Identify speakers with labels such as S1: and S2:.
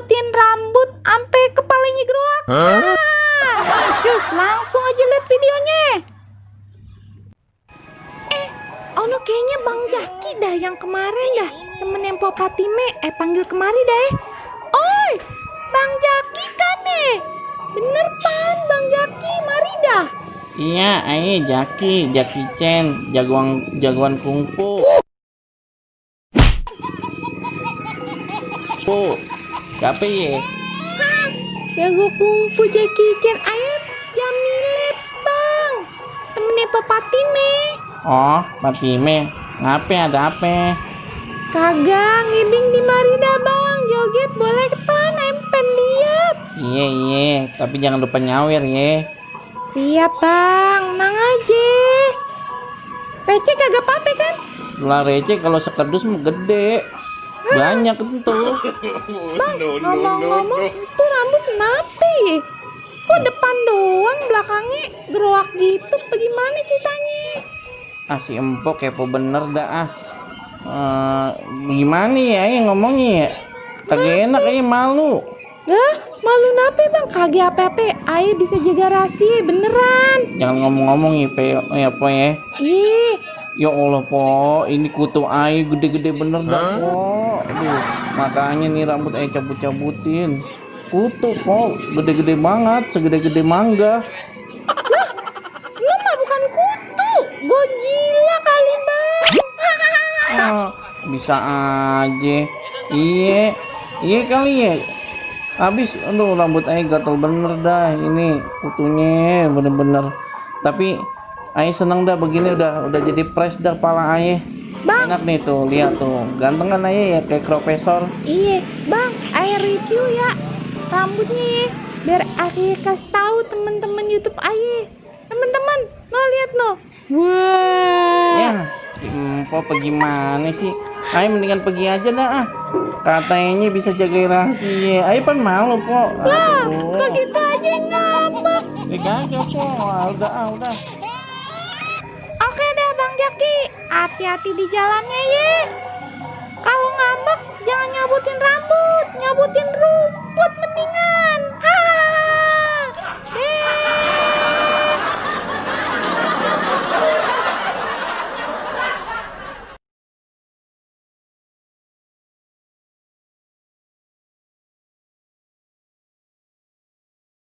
S1: nyabutin rambut sampai kepalanya geruak. Cus, langsung aja lihat videonya. Ono kayaknya Bang Jaki dah yang kemarin dah, temen Empo Patime. Panggil kemari dah. Oi, Bang Jaki kan bener pan Bang Jaki, mari dah.
S2: Iya, Jaki Chan, jagoan kungfu. Siapa ya?
S1: Jago kungfu Jaki Chan, Jamile Bang, temennya Empo Patime.
S2: Oh, Patime, ada apa?
S1: Kagak, ngibing di mari dah Bang, joget boleh pan, pengen lihat.
S2: Iya, tapi jangan lupa nyawer ya.
S1: Siap Bang, nang aja. Receh kagak apa-apa kan?
S2: Lah receh kalau sekerdus mah gede. Banyak itu tuh.
S1: Bang, ngomong-ngomong, itu rambut kenapa ya? Kok depan doang, belakangnya geroak gitu, bagaimana ceritanya?
S2: Si Empo kepo bener dah gimana ya ngomongnya ya? Kagak enak kayaknya, malu.
S1: Malu nape Bang? Kagak apa-apa, ayo bisa jaga rahasia, beneran.
S2: Jangan ngomong-ngomong ya Po ya.
S1: Ih,
S2: Ya Allah Po, ini kutu gede-gede bener dah Po. Aduh, makanya nih rambut cabut-cabutin. Kutu Po, gede-gede banget, segede-gede mangga.
S1: lu mah bukan kutu, Godzilla kali Bang.
S2: Bisa aja. Iya kali ya. Habis, aduh rambut gatel bener dah ini kutunya bener-bener. Tapi seneng dah begini, udah jadi fresh dah pala
S1: Bang.
S2: Enak nih tuh, lihat tuh, ganteng kan ya kayak profesor.
S1: Iya Bang, review ya rambutnya ya, biar kasih tahu temen-temen YouTube temen-temen lo lihat lo. Wah
S2: Ya Empo gimana sih? Mendingan pergi aja dah katanya bisa jaga rahasia. Pan malu Po.
S1: Lah, kok gitu aja ngambek.
S2: Kagak Po, udah.
S1: Oke deh Bang Jaki, hati-hati di jalannya ya. Kalau ngambek jangan nyabutin rambut, nyabutin rumput.